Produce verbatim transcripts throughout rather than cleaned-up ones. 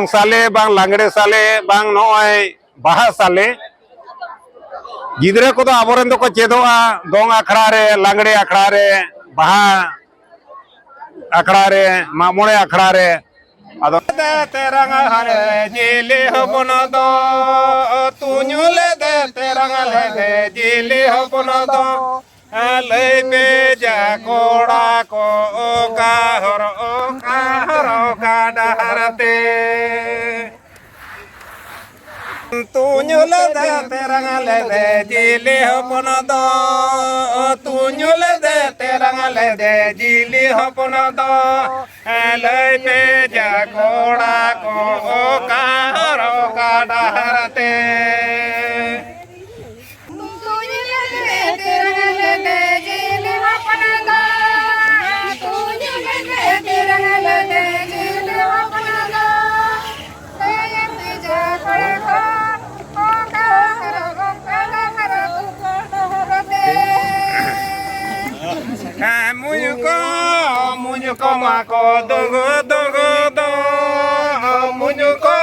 ᱥᱟᱞᱮ, ᱵᱟᱝ ᱞᱟᱜᱽᱲᱮ ᱥᱟᱞᱮ, ᱵᱟᱝ ᱱᱚᱜᱼᱚᱭ ᱵᱟᱦᱟ ᱥᱟᱞᱮ᱾ ᱜᱤᱫᱽᱨᱟᱹ ᱠᱚᱫᱚ ᱟᱵᱚᱨᱮᱱ ᱫᱚᱠᱚ ᱪᱮᱫᱚᱜᱼᱟ ᱫᱚᱝ ᱟᱠᱷᱲᱟ ᱨᱮ, ᱞᱟᱜᱽᱲᱮ ᱟᱠᱷᱲᱟ ᱨᱮ, ᱵᱟᱦᱟ ᱟᱠᱷᱲᱟ ᱨᱮ, ᱢᱟᱜ ᱢᱚᱬᱮ ᱟᱠᱷᱲᱟ ᱨᱮ᱾ ᱟᱫᱚ ᱛᱮᱨᱟᱝ ᱦᱟᱨᱮ ᱡᱤᱞᱤ ᱦᱚᱯᱚᱱ ᱫᱚ, ᱛᱩᱧᱩ ᱞᱮᱫᱮ ᱛᱮᱨᱟᱝ ᱞᱮᱫᱮ ᱡᱤᱞᱤ ᱦᱚᱯᱚᱱ ᱫᱚ, ᱞᱟᱹᱭ ᱯᱮ ᱡᱟ ᱠᱚᱲᱟ ᱠᱚ, ᱚᱠᱟ ᱦᱚᱨ, ᱚᱠᱟ ᱦᱚᱨ, ᱚᱠᱟ ᱰᱟᱦᱟᱨ ᱛᱮ? ᱛᱩᱧᱩ ᱞᱮᱫᱮ ᱛᱮᱨᱟᱝ ᱞᱮᱫᱮ ᱡᱤᱞᱤ ᱦᱚᱯᱚᱱ ᱫᱚ, ᱛᱩᱧᱩ ᱞᱮᱫᱮ ᱛᱮᱨᱟᱝ ᱞᱮᱫᱮ ᱡᱤᱞᱤ ᱦᱚᱯᱚᱱ ᱫᱚ, ᱞᱟᱹᱭ ᱯᱮ ᱡᱟ ᱠᱚᱲᱟ ᱠᱚ, ᱚᱠᱟ ᱦᱚᱨ, ᱚᱠᱟ ᱰᱟᱦᱟᱨ ᱛᱮ? ᱦᱮᱸ, ᱢᱩᱧ ᱠᱚ, ᱢᱩᱧ ᱠᱚ ᱢᱟ ᱠᱚ ᱫᱩᱸᱜᱩ ᱫᱩᱸᱜᱩ ᱫᱚ, ᱢᱩᱧ ᱠᱚ,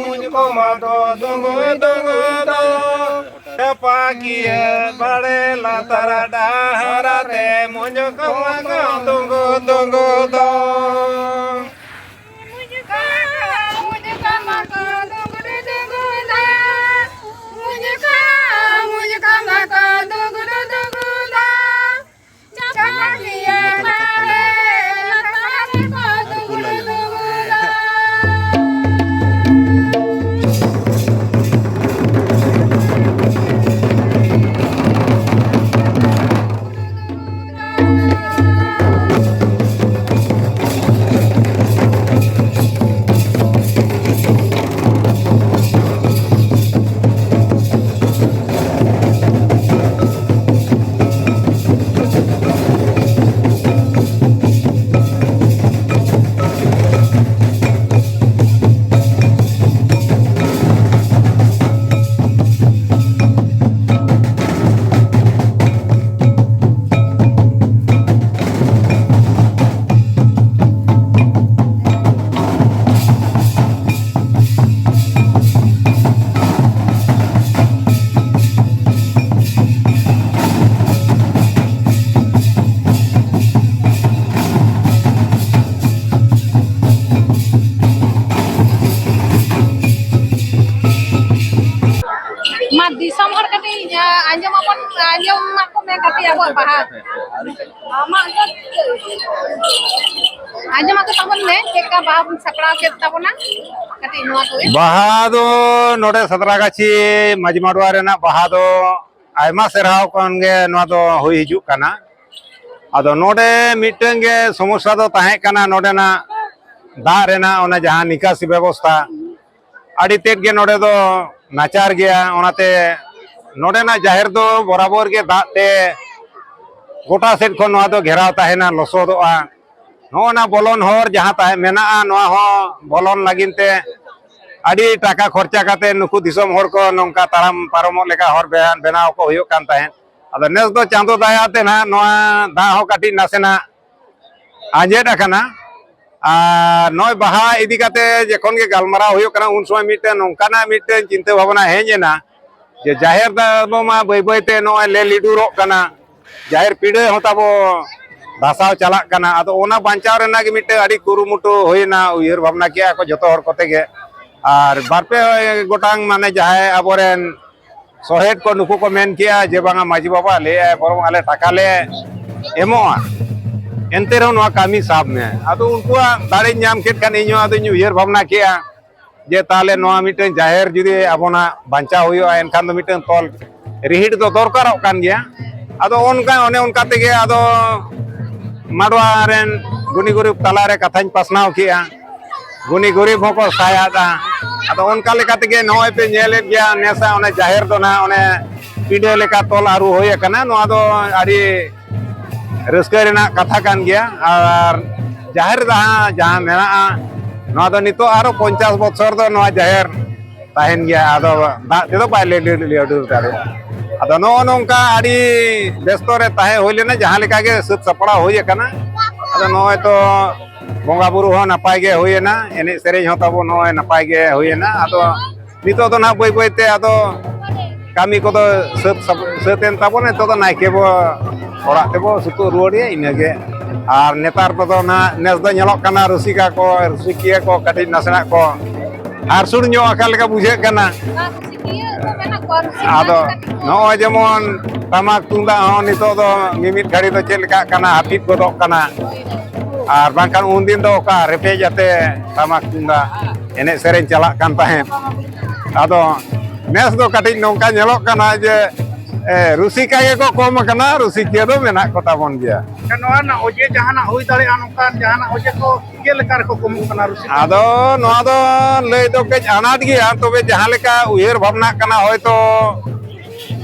ᱢᱩᱧ ᱠᱚ ᱢᱟ ᱠᱚ ᱫᱩᱸᱜᱩ ᱫᱩᱸᱜᱩ ᱫᱚ, ᱪᱟᱯᱟᱠᱤᱭᱟᱹ ᱵᱟᱲᱮ ᱞᱟᱛᱟᱨ ᱰᱟᱦᱟᱨ ᱛᱮ, ᱢᱩᱧ ᱠᱚ ᱢᱟ ᱠᱚ ᱫᱩᱸᱜᱩ ᱫᱩᱸᱜᱩ ᱫᱚ᱾ ᱫᱤᱥᱚᱢ ᱦᱚᱲ ᱠᱟᱹᱴᱤᱡ, ᱟ, ᱟᱸᱡᱚᱢ ᱟᱵᱚᱱ, ᱟᱸᱡᱚᱢ ᱢᱟᱠᱚ ᱢᱮ ᱠᱟᱹᱴᱤᱡ ᱟᱵᱚᱣᱟᱜ ᱵᱟᱦᱟ᱾ ᱟᱢᱟᱜ ᱫᱚ ᱟᱸᱡᱚᱢ ᱟᱠᱚ ᱛᱟᱵᱚᱱ ᱢᱮ, ᱪᱮᱫ ᱞᱮᱠᱟ ᱵᱟᱦᱟ ᱵᱚᱱ ᱥᱟᱯᱲᱟᱣ ᱠᱮᱫ ᱛᱟᱵᱚᱱᱟ, ᱠᱟᱹᱴᱤᱡ ᱱᱚᱣᱟ ᱠᱚᱜᱮ᱾ ᱵᱟᱦᱟ ᱫᱚ ᱱᱚᱰᱮ ᱥᱟᱛᱨᱟᱜᱟᱪᱷᱤ ᱢᱟᱹᱡᱷᱤ ᱢᱟᱰᱣᱟ ᱨᱮᱱᱟᱜ ᱵᱟᱦᱟ ᱫᱚ ᱟᱭᱢᱟ ᱥᱮᱨᱦᱟᱣ ᱠᱷᱚᱱ ᱜᱮ ᱱᱚᱣᱟ ᱫᱚ ᱦᱩᱭ ᱦᱤᱡᱩᱜ ᱠᱟᱱᱟ᱾ ᱟᱫᱚ ᱱᱚᱰᱮ ᱢᱤᱫᱴᱟᱝ ᱜᱮ ᱥᱚᱢᱚᱥᱥᱟ ᱫᱚ ᱛᱟᱦᱮᱸ ᱠᱟᱱᱟ, ᱱᱚᱰᱮᱱᱟᱜ ᱫᱟᱜ ᱨᱮᱱᱟᱜ ᱚᱱᱟ ᱡᱟᱦᱟᱸ ᱱᱤᱠᱟᱥᱤ ᱵᱮᱵᱚᱥᱛᱷᱟ ᱟᱹᱰᱤ ᱛᱮᱫ ᱜᱮ ᱱᱚᱰᱮ ᱫᱚ ᱱᱟᱪᱟᱨ ᱜᱮᱭᱟ᱾ ᱚᱱᱟᱛᱮ ᱱᱚᱰᱮᱱᱟᱜ ᱡᱟᱦᱮᱨ ᱫᱚ ᱵᱚᱨᱟᱵᱚᱨ ᱜᱮ ᱫᱟᱜ ᱛᱮ ᱜᱚᱴᱟ ᱥᱮᱫ ᱠᱷᱚᱱ ᱱᱚᱣᱟ ᱫᱚ ᱜᱷᱮᱨᱟᱣ ᱛᱟᱦᱮᱱᱟ, ᱞᱚᱥᱚᱫᱚᱜᱼᱟ᱾ ᱱᱚᱜᱼᱚ ᱱᱟ ᱵᱚᱞᱚᱱ ᱦᱚᱨ ᱡᱟᱦᱟᱸ ᱛᱟᱦᱮᱸ ᱢᱮᱱᱟᱜᱼᱟ, ᱱᱚᱣᱟ ᱦᱚᱸ ᱵᱚᱞᱚᱱ ᱞᱟᱹᱜᱤᱫ ᱛᱮ ᱟᱹᱰᱤ ᱴᱟᱠᱟ ᱠᱷᱚᱨᱪᱟ ᱠᱟᱛᱮ ᱱᱩᱠᱩ ᱫᱤᱥᱚᱢ ᱦᱚᱲ ᱠᱚ ᱱᱚᱝᱠᱟ ᱛᱟᱲᱟᱢ ᱯᱟᱨᱚᱢᱚᱜ ᱞᱮᱠᱟ ᱦᱚᱨ ᱵᱮ-, ᱵᱮᱱᱟᱣ ᱠᱚ ᱦᱩᱭᱩᱜ ᱠᱟᱱ ᱛᱟᱦᱮᱸᱫ᱾ ᱟᱫᱚ ᱱᱮᱥ ᱫᱚ ᱪᱟᱸᱫᱚ ᱫᱟᱭᱟ ᱛᱮ ᱱᱟᱦᱟᱜ ᱱᱚᱣᱟ ᱫᱟᱜ ᱦᱚᱸ ᱠᱟᱹᱴᱤᱡ ᱱᱟᱥᱮᱱᱟᱜ ᱟᱸᱡᱮᱫ ᱟᱠᱟᱱᱟ᱾ ᱟᱨ ᱱᱚᱜᱼᱚᱭ ᱵᱟᱦᱟ ᱤᱫᱤ ᱠᱟᱛᱮ ᱡᱚᱠᱷᱚᱱ ᱜᱮ ᱜᱟᱞᱢᱟᱨᱟᱣ ᱦᱩᱭᱩᱜ ᱠᱟᱱᱟ, ᱩᱱ ᱥᱚᱢᱚᱭ ᱢᱤᱫᱴᱮᱱ ᱱᱚᱝᱠᱟᱱᱟᱜ ᱢᱤᱫᱴᱮᱱ ᱪᱤᱱᱛᱟᱹ ᱵᱷᱟᱵᱽᱱᱟ ᱦᱮᱡ ᱮᱱᱟ ᱡᱮ ᱡᱟᱦᱮᱨ ᱫᱚ ᱟᱵᱚ ᱢᱟ ᱵᱟᱹᱭ ᱵᱟᱹᱭ ᱛᱮ ᱱᱚᱜᱼᱚᱭ ᱞᱮ ᱞᱤᱰᱩᱨᱚᱜ ᱠᱟᱱᱟ, ᱡᱟᱦᱮᱨ ᱯᱤᱲᱟᱹ ᱦᱚᱸ ᱛᱟᱵᱚ ᱫᱷᱟᱥᱟᱣ ᱪᱟᱞᱟᱜ ᱠᱟᱱᱟ᱾ ᱟᱫᱚ ᱚᱱᱟ ᱵᱟᱧᱪᱟᱣ ᱨᱮᱱᱟᱜ ᱜᱮ ᱢᱤᱫᱴᱮᱱ ᱟᱹᱰᱤ ᱠᱩᱨᱩᱢᱩᱴᱩ ᱦᱩᱭᱱᱟ, ᱩᱭᱦᱟᱹᱨ ᱵᱷᱟᱵᱽᱱᱟ ᱠᱮᱜᱼᱟ ᱠᱚ ᱡᱚᱛᱚ ᱦᱚᱲ ᱠᱚᱛᱮ ᱜᱮ᱾ ᱟᱨ ᱵᱟᱨ ᱯᱮ ᱜᱚᱴᱟᱝ ᱢᱟᱱᱮ ᱡᱟᱦᱟᱸᱭ ᱟᱵᱚᱨᱮᱱ ᱥᱚᱦᱮᱫ ᱠᱚ ᱱᱩᱠᱩ ᱠᱚ ᱢᱮᱱ ᱠᱮᱜᱼᱟ ᱡᱮ ᱵᱟᱝᱟ ᱢᱟᱹᱡᱷᱤ ᱵᱟᱵᱟ ᱞᱟᱹᱭᱮᱜᱼᱟᱭ ᱵᱚᱨᱚᱝ ᱟᱞᱮ ᱴᱟᱠᱟ ᱞᱮ ᱮᱢᱚᱜᱼᱟ, ᱮᱱᱛᱮ ᱨᱮᱦᱚᱸ ᱱᱚᱣᱟ ᱠᱟᱹᱢᱤ ᱥᱟᱵ ᱢᱮ᱾ ᱟᱫᱚ ᱩᱱᱠᱩᱣᱟᱜ ᱫᱟᱲᱮᱧ ᱧᱟᱢ ᱠᱮᱫ ᱠᱷᱟᱱ ᱤᱧᱦᱚᱸ ᱟᱫᱚᱧ ᱩᱭᱦᱟᱹᱨ ᱵᱷᱟᱵᱽᱱᱟ ᱠᱮᱜᱼᱟ ᱡᱮ ᱛᱟᱦᱚᱞᱮ ᱱᱚᱣᱟ ᱢᱤᱫᱴᱮᱱ ᱡᱟᱦᱮᱨ ᱡᱩᱫᱤ ᱟᱵᱚᱱᱟᱜ ᱵᱟᱧᱪᱟᱣ ᱦᱩᱭᱩᱜᱼᱟ, ᱮᱱᱠᱷᱟᱱ ᱫᱚ ᱢᱤᱫᱴᱮᱱ ᱛᱚᱞ ᱨᱤᱦᱤᱴ ᱫᱚ ᱫᱚᱨᱠᱟᱨᱚᱜ ᱠᱟᱱ ᱜᱮᱭᱟ᱾ ᱟᱫᱚ ᱚᱱᱠᱟ, ᱚᱱᱮ ᱚᱱᱠᱟ ᱛᱮᱜᱮ ᱟᱫᱚ ᱢᱟᱰᱣᱟ ᱨᱮᱱ ᱜᱩᱱᱤ ᱜᱩᱨᱤᱵ ᱛᱟᱞᱟᱨᱮ ᱠᱟᱛᱷᱟᱧ ᱯᱟᱥᱱᱟᱣ ᱠᱮᱜᱼᱟ᱾ ᱜᱩᱱᱤ ᱜᱩᱨᱤᱵ ᱦᱚᱸᱠᱚ ᱥᱟᱭᱟᱫᱼᱟ᱾ ᱟᱫᱚ ᱚᱱᱠᱟ ᱞᱮᱠᱟ ᱛᱮᱜᱮ ᱱᱚᱜᱼᱚᱭ ᱯᱮ ᱧᱮᱞᱮᱫ ᱜᱮᱭᱟ, ᱱᱮᱥᱟᱜ ᱚᱱᱮ ᱡᱟᱦᱮᱨ ᱫᱚ ᱱᱟᱦᱟᱜ ᱚᱱᱮ ᱯᱤᱸᱰᱟᱹ ᱞᱮᱠᱟ ᱛᱚᱞ ᱟᱹᱨᱩ ᱦᱩᱭ ᱟᱠᱟᱱᱟ᱾ ᱱᱚᱣᱟ ᱫᱚ ᱟᱹᱰᱤ ᱨᱟᱹᱥᱠᱟᱹ ᱨᱮᱱᱟᱜ ᱠᱟᱛᱷᱟ ᱠᱟᱱ ᱜᱮᱭᱟ᱾ ᱟᱨ ᱡᱟᱦᱮᱨ ᱡᱟᱦᱟᱸ, ᱡᱟᱦᱟᱸ ᱢᱮᱱᱟᱜᱼᱟ, ᱱᱚᱣᱟ ᱫᱚ ᱱᱤᱛᱚᱜ ᱟᱨᱚ ᱯᱚᱧᱪᱟᱥ ᱵᱚᱪᱷᱚᱨ ᱫᱚ ᱱᱚᱣᱟ ᱡᱟᱦᱮᱨ ᱛᱟᱦᱮᱱ ᱜᱮᱭᱟ, ᱟᱫᱚ ᱫᱟᱜ ᱛᱮᱫᱚ ᱵᱟᱭ ᱞᱤᱰᱤᱨ ᱫᱟᱲᱮᱭᱟᱜᱼᱟ᱾ ᱟᱫᱚ ᱱᱚᱜᱼᱚ ᱱᱚᱝᱠᱟ ᱟᱹᱰᱤ ᱵᱮᱥᱛᱚ ᱨᱮ ᱛᱟᱦᱮᱸ ᱦᱩᱭ ᱞᱮᱱᱟ, ᱡᱟᱦᱟᱸ ᱞᱮᱠᱟ ᱜᱮ ᱥᱟᱹᱛ ᱥᱟᱯᱲᱟᱣ ᱦᱩᱭ ᱟᱠᱟᱱᱟ᱾ ᱟᱫᱚ ᱱᱚᱜᱼᱚᱭ ᱛᱚ ᱵᱚᱸᱜᱟ ᱵᱩᱨᱩ ᱦᱚᱸ ᱱᱟᱯᱟᱭ ᱜᱮ ᱦᱩᱭᱮᱱᱟ, ᱮᱱᱮᱡ ᱥᱮᱨᱮᱧ ᱦᱚᱸ ᱛᱟᱵᱚ ᱱᱚᱜᱼᱚᱭ ᱱᱟᱯᱟᱭ ᱜᱮ ᱦᱩᱭᱮᱱᱟ᱾ ᱟᱫᱚ ᱱᱤᱛᱚᱜ ᱫᱚ ᱱᱟᱦᱟᱜ ᱵᱟᱹᱭ ᱵᱟᱹᱭ ᱛᱮ ᱟᱫᱚ ᱠᱟᱹᱢᱤ ᱠᱚᱫᱚ ᱥᱟᱹᱛ ᱥᱟᱯ-, ᱥᱟᱹᱛ ᱮᱱ ᱛᱟᱵᱚᱱᱟ᱾ ᱱᱤᱛᱚᱜ ᱫᱚ ᱱᱟᱭᱠᱮ ᱵᱚ ᱚᱲᱟᱜ ᱛᱮᱵᱚ ᱥᱩᱛᱩᱜ ᱨᱩᱣᱟᱹᱲᱮᱭᱟ, ᱤᱱᱟᱹᱜᱮ᱾ ᱟᱨ ᱱᱮᱛᱟᱨ ᱠᱚᱫᱚ ᱱᱟᱦᱟᱜ ᱱᱮᱥ ᱫᱚ ᱧᱮᱞᱚᱜ ᱠᱟᱱᱟ ᱨᱩᱥᱤᱠᱟ ᱠᱚ, ᱨᱩᱥᱤᱠᱤᱭᱟᱹ ᱠᱚ ᱠᱟᱹᱴᱤᱡ ᱱᱟᱥᱮᱱᱟᱜ ᱠᱚ ᱦᱟᱨᱥᱩᱲ ᱧᱚᱜ ᱟᱠᱟᱱ ᱞᱮᱠᱟ ᱵᱩᱡᱷᱟᱹᱜ ᱠᱟᱱᱟ᱾ ᱤᱭᱟᱹ ᱠᱚ ᱢᱮᱱᱟᱜ ᱠᱚᱣᱟ, ᱨᱩᱥᱤᱠᱟ ᱟᱫᱚ ᱠᱟᱹᱴᱤᱡ ᱠᱚ᱾ ᱱᱚᱜᱼᱚᱭ ᱡᱮᱢᱚᱱ ᱴᱟᱢᱟᱠ ᱛᱩᱢᱫᱟᱜ ᱦᱚᱸ ᱱᱤᱛᱚᱜ ᱫᱚ ᱢᱤᱢᱤᱫ ᱜᱷᱟᱹᱲᱤ ᱫᱚ ᱪᱮᱫ ᱞᱮᱠᱟᱜ ᱠᱟᱱᱟ, ᱦᱟᱹᱯᱤᱫ ᱜᱚᱫᱚᱜ ᱠᱟᱱᱟ᱾ ᱦᱳᱭ, ᱦᱳᱭ᱾ ᱟᱨ ᱵᱟᱝᱠᱷᱟᱱ ᱩᱱᱫᱤᱱ ᱫᱚ ᱚᱠᱟ ᱨᱮᱯᱮᱡ ᱟᱛᱮ ᱴᱟᱢᱟᱠ ᱛᱩᱢᱫᱟᱜ ᱮᱱᱮᱡ ᱥᱮᱨᱮᱧ ᱪᱟᱞᱟᱜ ᱠᱟᱱ ᱛᱟᱦᱮᱸᱫ᱾ ᱟᱫᱚ ᱱᱮᱥ ᱫᱚ ᱠᱟᱹᱴᱤᱡ ᱱᱚᱝᱠᱟ ᱧᱮᱞᱚᱜ ᱠᱟᱱᱟ ᱡᱮ, ᱮ, ᱨᱩᱥᱤᱠᱟ ᱜᱮᱠᱚ ᱠᱚᱢ ᱟᱠᱟᱱᱟ, ᱨᱩᱥᱤᱠᱤᱭᱟᱹ ᱫᱚ ᱢᱮᱱᱟᱜ ᱠᱚ ᱛᱟᱵᱚᱱ ᱜᱮᱭᱟ᱾ ᱱᱚᱣᱟ ᱨᱮᱱᱟᱜ ᱚᱡᱮ ᱡᱟᱦᱟᱱᱟᱜ ᱦᱩᱭ ᱫᱟᱲᱮᱭᱟᱜᱼᱟ, ᱱᱚᱝᱠᱟᱱ ᱡᱟᱦᱟᱱᱟᱜ ᱚᱡᱮ ᱠᱚ ᱪᱮᱫ ᱞᱮᱠᱟ ᱨᱮᱠᱚ ᱠᱚᱢᱚᱜ ᱠᱟᱱᱟ ᱨᱩᱥᱤᱠᱟ? ᱟᱫᱚ ᱱᱚᱣᱟ ᱫᱚ ᱞᱟᱹᱭ ᱫᱚ ᱠᱟᱹᱡ ᱟᱱᱟᱴ ᱜᱮᱭᱟ, ᱛᱚᱵᱮ ᱡᱟᱦᱟᱸ ᱞᱮᱠᱟ ᱩᱭᱦᱟᱹᱨ ᱵᱷᱟᱵᱽᱱᱟᱜ ᱠᱟᱱᱟ, ᱦᱚᱭᱛᱚ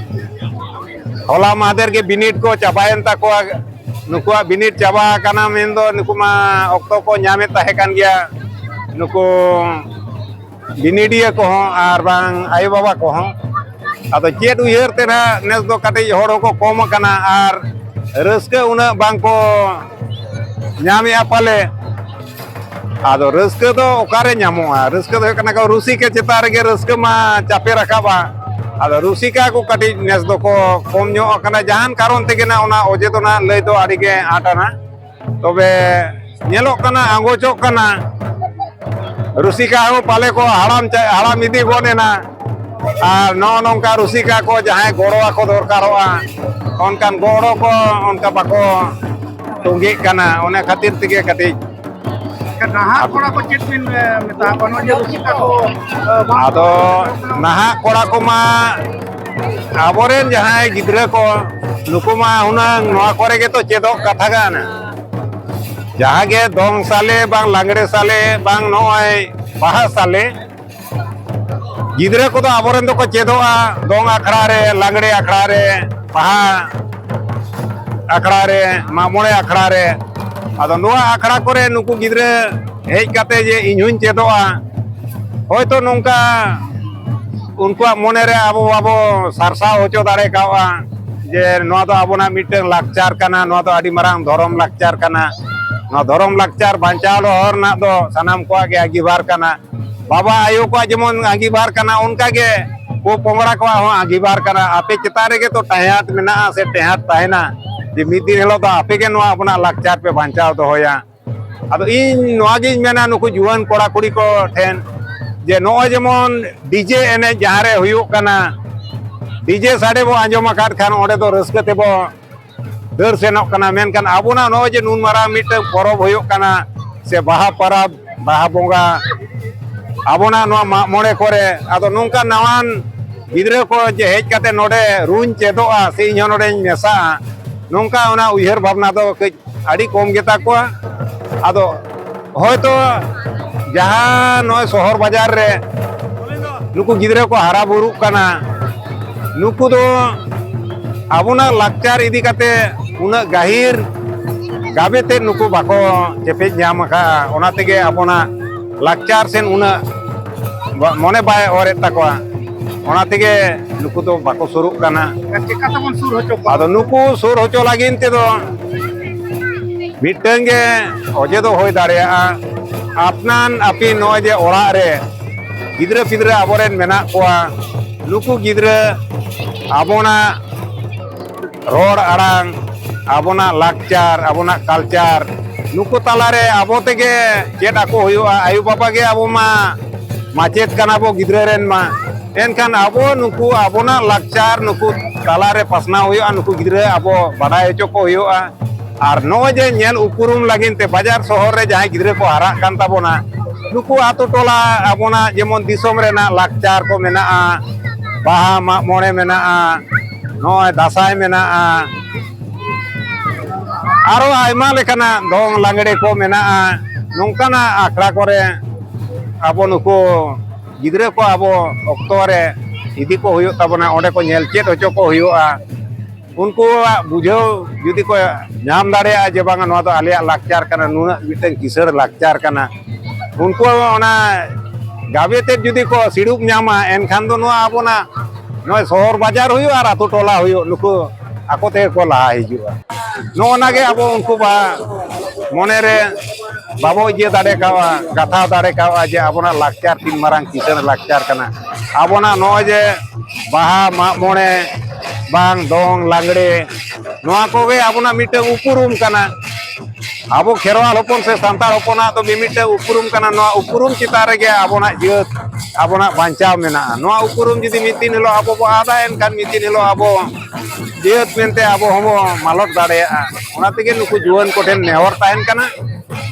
ᱦᱚᱞᱟ ᱢᱟᱦᱫᱮᱨ ᱜᱮ ᱵᱤᱱᱤᱰ ᱠᱚ ᱪᱟᱵᱟᱭᱮᱱ ᱛᱟᱠᱚᱣᱟ, ᱱᱩᱠᱩᱣᱟᱜ ᱵᱤᱱᱤᱰ ᱪᱟᱵᱟ ᱟᱠᱟᱱᱟ ᱢᱮᱱᱫᱚ ᱱᱩᱠᱩ ᱢᱟ ᱚᱠᱛᱚ ᱠᱚ ᱧᱟᱢᱮᱫ ᱛᱟᱦᱮᱸ ᱠᱟᱱ ᱜᱮᱭᱟ, ᱱᱩᱠᱩ ᱵᱤᱱᱤᱰᱤᱭᱟᱹ ᱠᱚᱦᱚᱸ ᱟᱨ ᱵᱟᱝ ᱟᱭᱳᱼᱵᱟᱵᱟ ᱠᱚᱦᱚᱸ᱾ ᱟᱫᱚ ᱪᱮᱫ ᱩᱭᱦᱟᱹᱨ ᱛᱮ ᱱᱟᱦᱟᱜ ᱱᱮᱥ ᱫᱚ ᱠᱟᱹᱴᱤᱡ ᱦᱚᱲ ᱦᱚᱸᱠᱚ ᱠᱚᱢ ᱟᱠᱟᱱᱟ, ᱟᱨ ᱨᱟᱹᱥᱠᱟᱹ ᱩᱱᱟᱹᱜ ᱵᱟᱝ ᱠᱚ ᱧᱟᱢᱮᱜᱼᱟ ᱯᱟᱞᱮ᱾ ᱟᱫᱚ ᱨᱟᱹᱥᱠᱟᱹ ᱫᱚ ᱚᱠᱟᱨᱮ ᱧᱟᱢᱚᱜᱼᱟ? ᱨᱟᱹᱥᱠᱟᱹ ᱫᱚ ᱦᱩᱭᱩᱜ ᱠᱟᱱᱟ, ᱨᱩᱥᱤᱠᱟ ᱪᱮᱛᱟᱱ ᱨᱮᱜᱮ ᱨᱟᱹᱥᱠᱟᱹ ᱢᱟ ᱪᱟᱯᱮ ᱨᱟᱠᱟᱵᱼᱟ᱾ ᱟᱫᱚ ᱨᱩᱥᱤᱠᱟ ᱠᱚ ᱠᱟᱹᱴᱤᱡ ᱱᱮᱥ ᱫᱚᱠᱚ ᱠᱚᱢ ᱧᱚᱜ ᱟᱠᱟᱱᱟ, ᱡᱟᱦᱟᱱ ᱠᱟᱨᱚᱱ ᱛᱮᱜᱮ ᱱᱟᱜ, ᱚᱱᱟ ᱚᱡᱮ ᱫᱚ ᱱᱟᱜ ᱞᱟᱹᱭ ᱫᱚ ᱟᱹᱰᱤ ᱜᱮ ᱟᱸᱴ ᱟᱱᱟ᱾ ᱛᱚᱵᱮ ᱧᱮᱞᱚᱜ ᱠᱟᱱᱟ, ᱟᱸᱜᱚᱪᱚᱜ ᱠᱟᱱᱟ, ᱨᱩᱥᱤᱠᱟ ᱦᱚᱸ ᱯᱟᱞᱮ ᱠᱚ ᱦᱟᱲᱟᱢ ᱪᱟ-, ᱦᱟᱲᱟᱢ ᱤᱫᱤ ᱜᱚᱫ ᱮᱱᱟ᱾ ᱟᱨ ᱱᱚᱜᱼᱚ ᱱᱚᱝᱠᱟ ᱨᱩᱥᱤᱠᱟ ᱠᱚ ᱡᱟᱦᱟᱸᱭ ᱜᱚᱲᱚ ᱟᱠᱚ ᱫᱚᱨᱠᱟᱨᱚᱜᱼᱟ, ᱚᱱᱠᱟᱱ ᱜᱚᱲᱚ ᱠᱚ ᱚᱱᱠᱟ ᱵᱟᱠᱚ ᱛᱚᱸᱜᱮᱜ ᱠᱟᱱᱟ᱾ ᱚᱱᱟ ᱠᱷᱟᱹᱛᱤᱨ ᱛᱮᱜᱮ ᱠᱟᱹᱴᱤᱡ ᱱᱟᱦᱟᱜ ᱠᱚᱲᱟ ᱠᱚ ᱪᱮᱫ ᱵᱤᱱ, ᱮ, ᱢᱮᱛᱟ ᱠᱚᱣᱟ? ᱱᱚᱜᱼᱚᱭ ᱡᱮ ᱨᱩᱥᱤᱠᱟ ᱠᱚ, ᱮ, ᱵᱟᱝ ᱟᱫᱚ ᱱᱟᱦᱟᱜ ᱠᱚᱲᱟ ᱠᱚᱢᱟ ᱟᱵᱚᱨᱮᱱ ᱡᱟᱦᱟᱸᱭ ᱜᱤᱫᱽᱨᱟᱹ ᱠᱚ, ᱱᱩᱠᱩ ᱢᱟ ᱦᱩᱱᱟᱹᱝ ᱱᱚᱣᱟ ᱠᱚᱨᱮ ᱜᱮᱛᱚ ᱪᱮᱫᱚᱜ ᱠᱟᱛᱷᱟ ᱠᱟᱱᱟ᱾ ᱡᱟᱦᱟᱸ ᱜᱮ ᱫᱚᱝ ᱥᱟᱞᱮ ᱵᱟᱝ ᱞᱟᱜᱽᱲᱮ ᱥᱟᱞᱮ ᱵᱟᱝ ᱱᱚᱜᱼᱚᱭ ᱵᱟᱦᱟ ᱥᱟᱞᱮ, ᱜᱤᱫᱽᱨᱟᱹ ᱠᱚᱫᱚ ᱟᱵᱚᱨᱮᱱ ᱫᱚᱠᱚ ᱪᱮᱫᱚᱜᱼᱟ ᱫᱚᱝ ᱟᱠᱷᱲᱟ ᱨᱮ, ᱞᱟᱜᱽᱲᱮ ᱟᱠᱷᱲᱟ ᱨᱮ, ᱵᱟᱦᱟ ᱟᱠᱷᱲᱟ ᱨᱮ, ᱢᱟᱜ ᱢᱚᱬᱮ ᱟᱠᱷᱲᱟ ᱨᱮ᱾ ᱟᱫᱚ ᱱᱚᱣᱟ ᱟᱠᱷᱲᱟ ᱠᱚᱨᱮ ᱱᱩᱠᱩ ᱜᱤᱫᱽᱨᱟᱹ ᱦᱮᱡ ᱠᱟᱛᱮ ᱡᱮ ᱤᱧ ᱦᱚᱧ ᱪᱮᱫᱚᱜᱼᱟ, ᱦᱚᱭᱛᱚ ᱱᱚᱝᱠᱟ ᱩᱱᱠᱩᱣᱟᱜ ᱢᱚᱱᱮᱨᱮ ᱟᱵᱚ ᱵᱟᱵᱚ ᱥᱟᱨᱥᱟᱣ ᱦᱚᱪᱚ ᱫᱟᱲᱮ ᱠᱟᱣᱟ ᱡᱮ ᱱᱚᱣᱟ ᱫᱚ ᱟᱵᱚᱱᱟᱜ ᱢᱤᱫᱴᱟᱝ ᱞᱟᱠᱪᱟᱨ ᱠᱟᱱᱟ, ᱱᱚᱣᱟ ᱫᱚ ᱟᱹᱰᱤ ᱢᱟᱨᱟᱝ ᱫᱷᱚᱨᱚᱢ ᱞᱟᱠᱪᱟᱨ ᱠᱟᱱᱟ᱾ ᱱᱚᱣᱟ ᱫᱷᱚᱨᱚᱢ ᱞᱟᱠᱪᱟᱨ ᱵᱟᱧᱪᱟᱣ ᱫᱚᱦᱚ ᱨᱮᱱᱟᱜ ᱫᱚ ᱥᱟᱱᱟᱢ ᱠᱚᱣᱟᱜ ᱜᱮ ᱟᱸᱜᱤᱵᱷᱟᱨ ᱠᱟᱱᱟ᱾ ᱵᱟᱵᱟ ᱟᱭᱳ ᱠᱚᱣᱟᱜ ᱡᱮᱢᱚᱱ ᱟᱸᱜᱤᱵᱷᱟᱨ ᱠᱟᱱᱟ, ᱚᱱᱠᱟ ᱜᱮ ᱯᱚ ᱯᱚᱝᱲᱟ ᱠᱚᱣᱟᱜ ᱦᱚᱸ ᱟᱸᱜᱤᱵᱷᱟᱨ ᱠᱟᱱᱟ᱾ ᱟᱯᱮ ᱪᱮᱛᱟᱱ ᱨᱮᱜᱮ ᱛᱚ ᱴᱮᱦᱟᱴ ᱢᱮᱱᱟᱜᱼᱟ ᱥᱮ ᱴᱮᱦᱟᱴ ᱛᱟᱦᱮᱱᱟ ᱡᱮ ᱢᱤᱫ ᱫᱤᱱ ᱦᱤᱞᱳᱜ ᱫᱚ ᱟᱯᱮ ᱜᱮ ᱱᱚᱣᱟ ᱟᱵᱚᱱᱟᱜ ᱞᱟᱠᱪᱟᱨ ᱯᱮ ᱵᱟᱧᱪᱟᱣ ᱫᱚᱦᱚᱭᱟ᱾ ᱟᱫᱚ ᱤᱧ ᱱᱚᱣᱟ ᱜᱤᱧ ᱢᱮᱱᱟ ᱱᱩᱠᱩ ᱡᱩᱣᱟᱹᱱ ᱠᱚᱲᱟ ᱠᱩᱲᱤ ᱠᱚ ᱴᱷᱮᱱ, ᱡᱮ ᱱᱚᱜᱼᱚᱭ ᱡᱮᱢᱚᱱ ᱰᱤᱡᱮ ᱮᱱᱮᱡ ᱡᱟᱦᱟᱸ ᱨᱮ ᱦᱩᱭᱩᱜ ᱠᱟᱱᱟ, ᱰᱤᱡᱮ ᱥᱟᱰᱮ ᱵᱚ ᱟᱸᱡᱚᱢ ᱟᱠᱟᱫ ᱠᱷᱟᱱ ᱚᱸᱰᱮ ᱫᱚ ᱨᱟᱹᱥᱠᱟᱹ ᱛᱮᱵᱚ ᱫᱟᱹᱲ ᱥᱮᱱᱚᱜ ᱠᱟᱱᱟ, ᱢᱮᱱᱠᱷᱟᱱ ᱟᱵᱚᱱᱟᱜ ᱱᱚᱜᱼᱚᱭ ᱡᱮ ᱱᱩᱱ ᱢᱟᱨᱟᱝ ᱢᱤᱫᱴᱟᱝ ᱯᱚᱨᱚᱵᱽ ᱦᱩᱭᱩᱜ ᱠᱟᱱᱟ, ᱥᱮ ᱵᱟᱦᱟ ᱯᱚᱨᱚᱵᱽ, ᱵᱟᱦᱟ ᱵᱚᱸᱜᱟ, ᱟᱵᱚᱱᱟᱜ ᱱᱚᱣᱟ ᱢᱟᱜ ᱢᱚᱬᱮ ᱠᱚᱨᱮ, ᱟᱫᱚ ᱱᱚᱝᱠᱟ ᱱᱟᱣᱟᱱ ᱜᱤᱫᱽᱨᱟᱹ ᱠᱚ ᱡᱮ ᱦᱮᱡ ᱠᱟᱛᱮ ᱱᱚᱰᱮ ᱨᱩᱧ ᱪᱮᱫᱚᱜᱼᱟ ᱥᱮ ᱤᱧ ᱦᱚᱸ ᱱᱚᱰᱮᱧ ᱢᱮᱥᱟᱜᱼᱟ, ᱱᱚᱝᱠᱟ ᱚᱱᱟ ᱩᱭᱦᱟᱹᱨ ᱵᱷᱟᱵᱽᱱᱟ ᱫᱚ ᱠᱟᱹᱡ ᱟᱹᱰᱤ ᱠᱚᱢ ᱜᱮᱛᱟ ᱠᱚᱣᱟ᱾ ᱟᱫᱚ ᱦᱚᱭᱛᱚ ᱡᱟᱦᱟᱸ ᱱᱚᱜᱼᱚᱭ ᱥᱚᱦᱚᱨ ᱵᱟᱡᱟᱨ ᱨᱮ ᱱᱩᱠᱩ ᱜᱤᱫᱽᱨᱟᱹ ᱠᱚ ᱦᱟᱨᱟ ᱵᱩᱨᱩᱜ ᱠᱟᱱᱟ, ᱱᱩᱠᱩ ᱫᱚ ᱟᱵᱚᱱᱟᱜ ᱞᱟᱠᱪᱟᱨ ᱤᱫᱤ ᱠᱟᱛᱮ ᱩᱱᱟᱹᱜ ᱜᱟᱹᱦᱤᱨ ᱜᱟᱵᱮ ᱛᱮ ᱱᱩᱠᱩ ᱵᱟᱠᱚ ᱪᱮᱯᱮᱡ ᱧᱟᱢ ᱟᱠᱟᱫᱼᱟ᱾ ᱚᱱᱟ ᱛᱮᱜᱮ ᱟᱵᱚᱱᱟᱜ ᱞᱟᱠᱪᱟᱨ ᱥᱮᱱ ᱩᱱᱟᱹᱜ ᱵᱟ-, ᱢᱚᱱᱮ ᱵᱟᱭ ᱚᱨᱮᱫ ᱛᱟᱠᱚᱣᱟ᱾ ᱚᱱᱟ ᱛᱮᱜᱮ ᱱᱩᱠᱩ ᱫᱚ ᱵᱟᱠᱚ ᱥᱩᱨᱩᱜ ᱠᱟᱱᱟ᱾ ᱪᱮᱠᱟ ᱛᱮᱵᱚᱱ ᱥᱩᱨ ᱦᱚᱪᱚ ᱠᱚᱣᱟ? ᱟᱫᱚ ᱱᱩᱠᱩ ᱥᱩᱨ ᱦᱚᱪᱚ ᱞᱟᱹᱜᱤᱫ ᱛᱮᱫᱚ ᱢᱤᱫᱴᱟᱝ ᱜᱮ ᱚᱡᱮ ᱫᱚ ᱦᱩᱭ ᱫᱟᱲᱮᱭᱟᱜᱼᱟ, ᱟᱯᱱᱟᱱ ᱟᱹᱯᱤᱱ ᱱᱚᱜᱼᱚᱭ ᱡᱮ ᱚᱲᱟᱜ ᱨᱮ ᱜᱤᱫᱽᱨᱟᱹ ᱯᱤᱫᱽᱨᱟᱹ ᱟᱵᱚᱨᱮᱱ ᱢᱮᱱᱟᱜ ᱠᱚᱣᱟ, ᱱᱩᱠᱩ ᱜᱤᱫᱽᱨᱟᱹ ᱟᱵᱚᱱᱟᱜ ᱨᱚᱲ ᱟᱲᱟᱝ, ᱟᱵᱚᱱᱟᱜ ᱞᱟᱠᱪᱟᱨ, ᱟᱵᱚᱱᱟᱜ ᱠᱟᱞᱪᱟᱨ, ᱱᱩᱠᱩ ᱛᱟᱞᱟᱨᱮ ᱟᱵᱚ ᱛᱮᱜᱮ ᱪᱮᱫ ᱟᱠᱚ ᱦᱩᱭᱩᱜᱼᱟ᱾ ᱟᱭᱳ ᱵᱟᱵᱟ ᱜᱮ ᱟᱵᱚ ᱢᱟ ᱢᱟᱪᱮᱫ ᱠᱟᱱᱟ ᱵᱚ ᱜᱤᱫᱽᱨᱟᱹ ᱨᱮᱱ ᱢᱟ, ᱮᱱᱠᱷᱟᱱ ᱟᱵᱚ ᱱᱩᱠᱩ ᱟᱵᱚᱱᱟᱜ ᱞᱟᱠᱪᱟᱨ ᱱᱩᱠᱩ ᱛᱟᱞᱟᱨᱮ ᱯᱟᱥᱱᱟᱣ ᱦᱩᱭᱩᱜᱼᱟ, ᱱᱩᱠᱩ ᱜᱤᱫᱽᱨᱟᱹ ᱟᱵᱚ ᱵᱟᱰᱟᱭ ᱦᱚᱪᱚ ᱠᱚ ᱦᱩᱭᱩᱜᱼᱟ᱾ ᱟᱨ ᱱᱚᱜᱼᱚᱭ ᱡᱮ ᱧᱮᱞ ᱩᱯᱨᱩᱢ ᱞᱟᱹᱜᱤᱫ ᱛᱮ ᱵᱟᱡᱟᱨ ᱥᱚᱦᱚᱨ ᱨᱮ ᱡᱟᱦᱟᱸᱭ ᱜᱤᱫᱽᱨᱟᱹ ᱠᱚ ᱦᱟᱨᱟᱜ ᱠᱟᱱ ᱛᱟᱵᱚᱱᱟ, ᱱᱩᱠᱩ ᱟᱛᱳ ᱴᱚᱞᱟ ᱟᱵᱚᱱᱟᱜ ᱡᱮᱢᱚᱱ ᱫᱤᱥᱚᱢ ᱨᱮᱱᱟᱜ ᱞᱟᱠᱪᱟᱨ ᱠᱚ ᱢᱮᱱᱟᱜᱼᱟ, ᱵᱟᱦᱟ ᱢᱟᱜ ᱢᱚᱬᱮ ᱢᱮᱱᱟᱜᱼᱟ, ᱱᱚᱜᱼᱚᱭ ᱫᱟᱸᱥᱟᱭ ᱢᱮᱱᱟᱜᱼᱟ, ᱟᱨᱚ ᱟᱭᱢᱟ ᱞᱮᱠᱟᱱᱟᱜ ᱫᱚᱝ ᱞᱟᱜᱽᱲᱮ ᱠᱚ ᱢᱮᱱᱟᱜᱼᱟ᱾ ᱱᱚᱝᱠᱟᱱᱟᱜ ᱟᱠᱷᱲᱟ ᱠᱚᱨᱮ ᱟᱵᱚ ᱱᱩᱠᱩ ᱜᱤᱫᱽᱨᱟᱹ ᱠᱚ ᱟᱵᱚ ᱚᱠᱛᱚ ᱨᱮ ᱤᱫᱤ ᱠᱚ ᱦᱩᱭᱩᱜ ᱛᱟᱵᱚᱱᱟ, ᱚᱸᱰᱮ ᱠᱚ ᱧᱮᱞ ᱪᱮᱫ ᱦᱚᱪᱚ ᱠᱚ ᱦᱩᱭᱩᱜᱼᱟ᱾ ᱩᱱᱠᱩᱣᱟᱜ ᱵᱩᱡᱷᱟᱹᱣ ᱡᱩᱫᱤ ᱠᱚ ᱧᱟᱢ ᱫᱟᱲᱮᱭᱟᱜᱼᱟ ᱡᱮ ᱵᱟᱝᱟ ᱱᱚᱣᱟ ᱫᱚ ᱟᱞᱮᱭᱟᱜ ᱞᱟᱠᱪᱟᱨ ᱠᱟᱱᱟ, ᱱᱩᱱᱟᱹᱜ ᱢᱤᱫᱴᱟᱝ ᱠᱤᱥᱟᱹᱬ ᱞᱟᱠᱪᱟᱨ ᱠᱟᱱᱟ, ᱩᱱᱠᱩ ᱦᱚᱸ ᱚᱱᱟ ᱜᱟᱵᱮ ᱛᱮᱫ ᱡᱩᱫᱤ ᱠᱚ ᱥᱤᱲᱩᱵ ᱧᱟᱢᱟ, ᱮᱱᱠᱷᱟᱱ ᱫᱚ ᱱᱚᱣᱟ ᱟᱵᱚᱱᱟᱜ ᱱᱚᱜᱼᱚᱭ ᱥᱚᱦᱚᱨ ᱵᱟᱡᱟᱨ ᱦᱩᱭᱩᱜ ᱟᱨ ᱟᱛᱳ ᱴᱚᱞᱟ ᱦᱩᱭᱩᱜ, ᱱᱩᱠᱩ ᱟᱠᱚ ᱛᱮᱜᱮ ᱠᱚ ᱞᱟᱦᱟ ᱦᱤᱡᱩᱜᱼᱟ᱾ ᱱᱚᱜᱼᱚ ᱱᱟ ᱜᱮ ᱟᱵᱚ ᱩᱱᱠᱩ ᱵᱟ ᱢᱚᱱᱮ ᱨᱮ ᱵᱟᱵᱚ ᱤᱭᱟᱹ ᱫᱟᱲᱮ ᱠᱟᱣᱟ, ᱜᱟᱛᱷᱟᱣ ᱫᱟᱲᱮ ᱠᱟᱣᱟ ᱡᱮ ᱟᱵᱚᱱᱟᱜ ᱞᱟᱠᱪᱟᱨ ᱛᱤᱱ ᱢᱟᱨᱟᱝ ᱠᱤᱥᱟᱹᱬ ᱞᱟᱠᱪᱟᱨ ᱠᱟᱱᱟ᱾ ᱟᱵᱚᱱᱟᱜ ᱱᱚᱜᱼᱚᱭ ᱡᱮ ᱵᱟᱦᱟ, ᱢᱟᱜ ᱢᱚᱬᱮ, ᱵᱟᱝ ᱫᱚᱝ, ᱞᱟᱜᱽᱲᱮ, ᱱᱚᱣᱟ ᱠᱚᱜᱮ ᱟᱵᱚᱱᱟᱜ ᱢᱤᱫᱴᱟᱝ ᱩᱯᱨᱩᱢ ᱠᱟᱱᱟ᱾ ᱟᱵᱚ ᱠᱷᱮᱨᱣᱟᱞ ᱦᱚᱯᱚᱱ ᱥᱮ ᱥᱟᱱᱛᱟᱲ ᱦᱚᱯᱚᱱᱟᱜ ᱫᱚ ᱢᱤᱢᱤᱫᱴᱟᱝ ᱩᱯᱨᱩᱢ ᱠᱟᱱᱟ᱾ ᱱᱚᱣᱟ ᱩᱯᱨᱩᱢ ᱪᱮᱛᱟᱱ ᱨᱮᱜᱮ ᱟᱵᱚᱱᱟᱜ ᱡᱟᱹᱛ, ᱟᱵᱚᱱᱟᱜ ᱵᱟᱧᱪᱟᱣ ᱢᱮᱱᱟᱜᱼᱟ᱾ ᱱᱚᱣᱟ ᱩᱯᱨᱩᱢ ᱡᱩᱫᱤ ᱢᱤᱫ ᱫᱤᱱ ᱦᱤᱞᱳᱜ ᱟᱵᱚ ᱵᱚ ᱟᱫᱟ, ᱮᱱᱠᱷᱟᱱ ᱢᱤᱫ ᱫᱤᱱ ᱦᱤᱞᱳᱜ ᱟᱵᱚ ᱡᱟᱹᱛ ᱢᱮᱱᱛᱮ ᱟᱵᱚ ᱦᱚᱸᱵᱚ ᱢᱟᱞᱚᱴ ᱫᱟᱲᱮᱭᱟᱜᱼᱟ᱾ ᱚᱱᱟ ᱛᱮᱜᱮ ᱱᱩᱠᱩ ᱡᱩᱣᱟᱹᱱ ᱠᱚᱴᱷᱮᱱ ᱱᱮᱦᱚᱨ ᱛᱟᱦᱮᱱ ᱠᱟᱱᱟ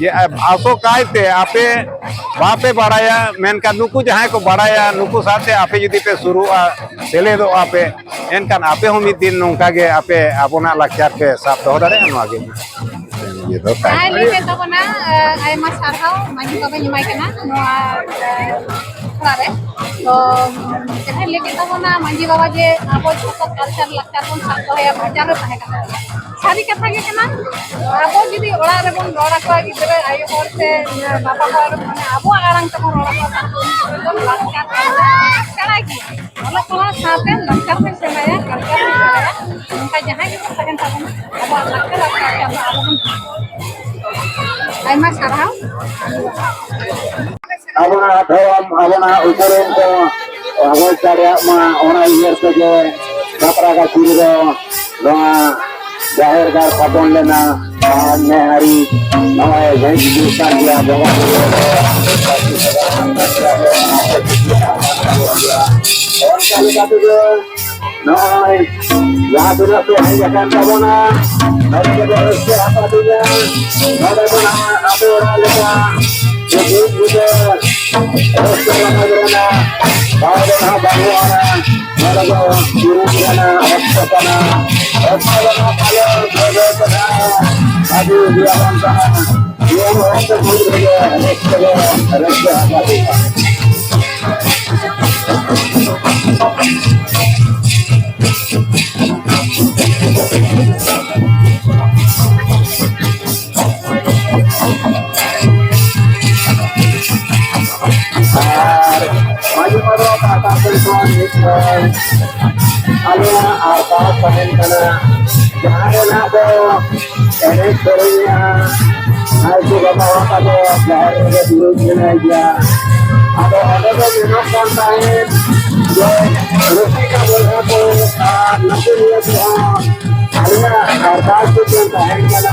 ᱡᱮ, ᱟᱥᱚᱠᱟᱭᱛᱮ ᱟᱯᱮ ᱵᱟᱯᱮ ᱵᱟᱲᱟᱭᱟ, ᱢᱮᱱᱠᱷᱟᱱ ᱱᱩᱠᱩ ᱡᱟᱦᱟᱸᱭ ᱠᱚ ᱵᱟᱲᱟᱭᱟ, ᱱᱩᱠᱩ ᱥᱟᱶᱛᱮ ᱟᱯᱮ ᱡᱩᱫᱤ ᱯᱮ ᱥᱩᱨᱩᱜᱼᱟ, ᱥᱮᱞᱮᱫᱚᱜᱼᱟ ᱯᱮ, ᱮᱱᱠᱷᱟᱱ ᱟᱯᱮ ᱦᱚᱸ ᱢᱤᱫ ᱫᱤᱱ ᱱᱚᱝᱠᱟ ᱜᱮ ᱟᱯᱮ ᱟᱵᱚᱱᱟᱜ ᱞᱟᱠᱪᱟᱨ ᱯᱮ ᱥᱟᱵ ᱫᱚᱦᱚ ᱫᱟᱲᱮᱭᱟᱜᱼᱟ᱾ ᱱᱚᱣᱟ ᱜᱮ ᱤᱭᱟᱹ ᱫᱚ ᱛᱟᱦᱮᱸ ᱡᱟᱦᱟᱸᱭ ᱞᱟᱹᱭ ᱠᱮᱫ ᱛᱟᱵᱚᱱᱟ, ᱟᱭᱢᱟ ᱥᱟᱨᱦᱟᱣ ᱢᱟᱹᱡᱷᱤ ᱵᱟᱵᱟᱧ ᱮᱢᱟᱭ ᱠᱟᱱᱟ ᱱᱚᱣᱟ ᱚᱲᱟᱜ ᱨᱮ᱾ ᱛᱚ ᱡᱟᱦᱟᱸᱭ ᱞᱟᱹᱭ ᱠᱮᱫ ᱛᱟᱵᱚᱱᱟ ᱢᱟᱹᱡᱷᱤ ᱵᱟᱵᱟ ᱡᱮ ᱟᱵᱚ ᱡᱷᱚᱛᱚ ᱠᱟᱞᱪᱟᱨ ᱞᱟᱠᱪᱟᱨ ᱵᱚᱱ ᱥᱟᱵ ᱫᱚᱦᱚᱭᱟ, ᱵᱟᱡᱟᱨ ᱨᱮ ᱛᱟᱦᱮᱸ ᱠᱟᱛᱮ᱾ ᱥᱟᱹᱨᱤ ᱠᱟᱛᱷᱟ ᱜᱮ ᱠᱟᱱᱟ, ᱟᱵᱚ ᱡᱩᱫᱤ ᱚᱲᱟᱜ ᱨᱮᱵᱚᱱ ᱨᱚᱲ ᱟᱠᱚᱣᱟ ᱜᱤᱫᱽᱨᱟᱹ ᱟᱭᱳ ᱦᱚᱲ ᱥᱮ ᱵᱟᱵᱟ ᱦᱚᱲ, ᱢᱟᱱᱮ ᱟᱵᱚᱣᱟᱜ ᱟᱲᱟᱝ ᱛᱮᱵᱚᱱ ᱨᱚᱲ ᱟᱠᱚᱣᱟ, ᱛᱟᱦᱚᱞᱮ ᱩᱱᱤ ᱜᱤᱫᱽᱨᱟᱹ ᱫᱚ ᱞᱟᱠᱪᱟᱨ ᱟᱲᱟᱝ ᱥᱮᱬᱟᱭ ᱜᱮᱭᱟ᱾ ᱚᱞᱚᱜ ᱯᱟᱲᱦᱟᱣ ᱥᱟᱶᱛᱮ ᱞᱟᱠᱪᱟᱨ ᱦᱚᱸᱭ ᱥᱮᱬᱟᱭᱟ, ᱠᱟᱞᱪᱟᱨ ᱦᱚᱸᱭ ᱥᱮᱬᱟᱭᱟ᱾ ᱱᱚᱝᱠᱟ ᱡᱟᱦᱟᱸᱭ ᱜᱮᱵᱚᱱ ᱛᱟᱦᱮᱱ ᱛᱟᱵᱚᱱᱟ, ᱟᱵᱚᱣᱟᱜ ᱞᱟᱠᱪᱟᱨ ᱟᱨ ᱠᱟᱞᱪᱟᱨ ᱫᱚ ᱟᱞᱚᱵᱚᱱ ᱦᱤᱲᱤᱧᱟ᱾ ᱟᱭᱢᱟ ᱥᱟᱨᱦᱟᱣ᱾ ᱟᱵᱚᱱᱟᱜ ᱫᱷᱚᱨᱚᱢ, ᱟᱵᱚᱱᱟᱜ ᱩᱯᱨᱩᱢ ᱠᱚ ᱨᱚᱦᱚᱭ ᱫᱟᱲᱮᱭᱟᱜ ᱢᱟ, ᱚᱱᱟ ᱩᱭᱦᱟᱹᱨ ᱛᱮᱜᱮ ᱥᱟᱯᱲᱟᱜᱟᱪᱷᱤ ᱨᱮᱫᱚ ᱱᱚᱣᱟ ᱡᱟᱦᱮᱨ ᱜᱟᱲ ᱛᱷᱟᱯᱚᱱ ᱞᱮᱱᱟ᱾ ᱟᱨ ᱱᱮ ᱦᱟᱹᱨᱤ ᱱᱚᱜᱼᱚᱭ ᱦᱮᱡ ᱦᱤᱡᱩᱜ ᱠᱟᱱ ᱜᱮᱭᱟ ᱵᱚᱸᱜᱟ ᱵᱩᱨᱩ᱾ ᱚᱱᱠᱟ ᱞᱮᱠᱟ ᱛᱮᱜᱮ ᱱᱚᱜᱼᱚᱭ ᱡᱟᱦᱟᱸ ᱛᱤᱱᱟᱹᱜ ᱯᱮ ᱦᱮᱡ ᱟᱠᱟᱱ ᱛᱟᱵᱚᱱᱟ, ᱱᱚᱰᱮ ᱜᱮᱵᱚ ᱨᱟᱹᱥᱠᱟᱹ ᱦᱟᱯᱟᱴᱤᱧᱟ᱾ ᱱᱚᱰᱮ ᱫᱚ ᱱᱟᱦᱟᱜ ᱟᱵᱚ ᱚᱲᱟᱜ ᱞᱮᱠᱟ ᱡᱩᱫᱟᱹ ᱨᱟᱹᱥᱠᱟᱹ ᱨᱚᱢᱚᱡᱽ ᱨᱮᱱᱟᱜ ᱴᱷᱟᱶ ᱫᱚ ᱱᱟᱦᱟᱜ ᱵᱟᱹᱱᱩᱜ ᱟᱱᱟ᱾ ᱱᱚᱰᱮ ᱫᱚ ᱠᱤᱨᱤᱧ ᱨᱮᱱᱟᱜ ᱚᱠᱛᱚ ᱠᱟᱱᱟ᱾ ᱚᱠᱛᱚ ᱫᱚ ᱱᱟᱦᱟᱜ ᱯᱟᱞᱮ ᱵᱚᱫᱚᱞ ᱠᱟᱱᱟ᱾ ᱟᱹᱰᱤ ᱜᱮᱭᱟᱵᱚᱱ ᱠᱟᱱᱟ᱾ ᱱᱤᱭᱟᱹ ᱚᱠᱛᱚ ᱢᱩᱫᱽ ᱨᱮᱜᱮ ᱨᱟᱹᱥᱠᱟᱹ ᱫᱚ ᱨᱟᱹᱥᱠᱟᱹ ᱦᱟᱯᱟᱴᱤᱧᱟ᱾ ᱟᱨ ᱢᱟᱹᱡᱷᱤ ᱯᱟᱨᱜᱟᱱᱟ ᱯᱟᱦᱴᱟ ᱥᱮᱱ ᱠᱷᱚᱱ ᱢᱤᱫ ᱦᱚᱲ ᱟᱞᱮᱭᱟᱜ ᱟᱨᱫᱟᱥ ᱛᱟᱦᱮᱱ ᱠᱟᱱᱟ, ᱡᱟᱦᱟᱸ ᱨᱮ ᱱᱟᱦᱟᱜ ᱵᱚ ᱮᱱᱮᱡ ᱥᱮᱨᱮᱧᱟ, ᱱᱟᱭᱠᱮ ᱵᱟᱵᱟ ᱦᱚᱸ ᱛᱟᱵᱚ ᱡᱟᱦᱮᱨ ᱨᱮᱜᱮ ᱫᱩᱲᱩᱵ ᱢᱮᱱᱟᱭ ᱜᱮᱭᱟ᱾ ᱟᱫᱚ ᱚᱸᱰᱮ ᱫᱚ ᱢᱮᱱᱚᱜ ᱠᱟᱱ ᱛᱟᱦᱮᱸᱫ ᱡᱮ ᱨᱩᱥᱤᱠᱟ ᱵᱚᱭᱦᱟ ᱠᱚ ᱟᱨ ᱱᱟᱪᱚᱱᱤᱭᱟᱹ ᱠᱚᱦᱚᱸ ᱟᱞᱮᱭᱟᱜ ᱟᱨᱫᱟᱥ ᱫᱚ ᱛᱟᱦᱮᱱ ᱠᱟᱱᱟ,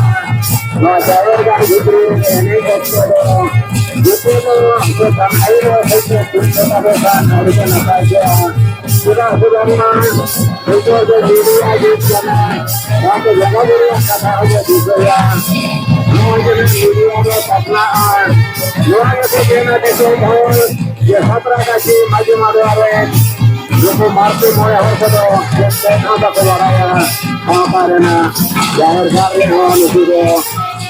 ᱱᱚᱣᱟ ᱡᱟᱦᱮᱨ ᱜᱟᱲ ᱵᱷᱤᱛᱨᱤ ᱨᱮ ᱮᱱᱮᱡ ᱚᱠᱛᱚ ᱫᱚ ᱡᱚᱛᱚ ᱫᱚ ᱥᱟᱱᱟᱭ ᱨᱮ ᱦᱚᱭᱛᱳ ᱠᱩᱲᱤ ᱠᱚᱲᱟ ᱫᱚ ᱥᱟᱱ ᱟᱹᱰᱤ ᱜᱮ ᱱᱟᱯᱟᱭ ᱠᱚᱜᱼᱟ᱾ ᱪᱮᱫᱟᱜ ᱥᱮ ᱵᱟᱝᱢᱟ ᱱᱤᱛᱚᱜ ᱫᱚ ᱢᱤᱰᱤᱭᱟ ᱡᱩᱜᱽ ᱠᱟᱱᱟ᱾ ᱚᱱᱟᱛᱮ ᱵᱚᱸᱜᱟ ᱵᱩᱨᱩᱣᱟᱜ ᱠᱟᱛᱷᱟ ᱦᱚᱸᱵᱚ ᱫᱤᱥᱟᱹᱭᱟ᱾ ᱱᱚᱜᱼᱚᱭ ᱡᱮ ᱢᱤᱰᱤᱭᱟ ᱵᱚ ᱯᱟᱥᱱᱟᱜᱼᱟ, ᱱᱚᱣᱟ ᱜᱮᱠᱚ ᱢᱮᱱᱟ ᱫᱤᱥᱚᱢ ᱦᱚᱲ ᱡᱮ ᱥᱟᱛᱨᱟᱜᱟᱹᱪᱷᱤ ᱢᱟᱹᱡᱷᱤ ᱢᱟᱰᱣᱟ ᱨᱮ ᱱᱩᱠᱩ ᱢᱟᱹᱨᱥᱤ ᱢᱚᱬᱮ ᱦᱚᱲ ᱠᱚᱫᱚ ᱪᱮᱫ ᱛᱮᱫ ᱦᱚᱸ ᱵᱟᱠᱚ ᱵᱟᱲᱟᱭᱟ᱾ ᱥᱟᱶᱛᱟ ᱨᱮᱱᱟᱜ ᱡᱟᱦᱮᱨ ᱜᱟᱲ ᱨᱮᱦᱚᱸ ᱱᱩᱠᱩ ᱫᱚ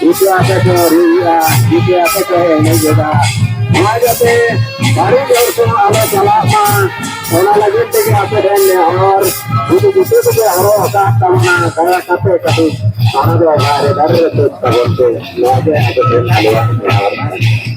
ᱤᱛᱟᱹ ᱟᱛᱮ ᱠᱚ ᱨᱩᱭᱮᱫᱼᱟ, ᱤᱛᱟᱹ ᱟᱛᱮ ᱠᱚ ᱮᱱᱮᱡ ᱮᱫᱟ᱾ ᱱᱚᱣᱟ ᱡᱟᱛᱮ ᱵᱟᱹᱲᱤᱡ ᱦᱚᱲ ᱠᱚ ᱟᱞᱚ ᱪᱟᱞᱟᱜ ᱢᱟ, ᱚᱱᱟ ᱞᱟᱹᱜᱤᱫ ᱛᱮᱜᱮ ᱟᱯᱮ ᱴᱷᱮᱱ ᱱᱮᱦᱚᱨ, ᱡᱩᱫᱤ ᱡᱩᱛᱟᱹ ᱠᱚᱯᱮ ᱦᱚᱨᱚᱜ ᱟᱠᱟᱫ ᱛᱟᱵᱚᱱᱟ, ᱫᱟᱭᱟ ᱠᱟᱛᱮ ᱠᱟᱹᱴᱤᱡ ᱚᱱᱟ ᱫᱚ ᱵᱟᱦᱨᱮ ᱫᱷᱟᱨᱮ ᱨᱮ ᱛᱩᱫ ᱛᱟᱵᱚᱱ ᱯᱮ᱾ ᱱᱚᱣᱟ ᱜᱮ ᱟᱯᱮ ᱴᱷᱮᱱ ᱟᱞᱮᱭᱟᱜ ᱱᱮᱦᱚᱨ᱾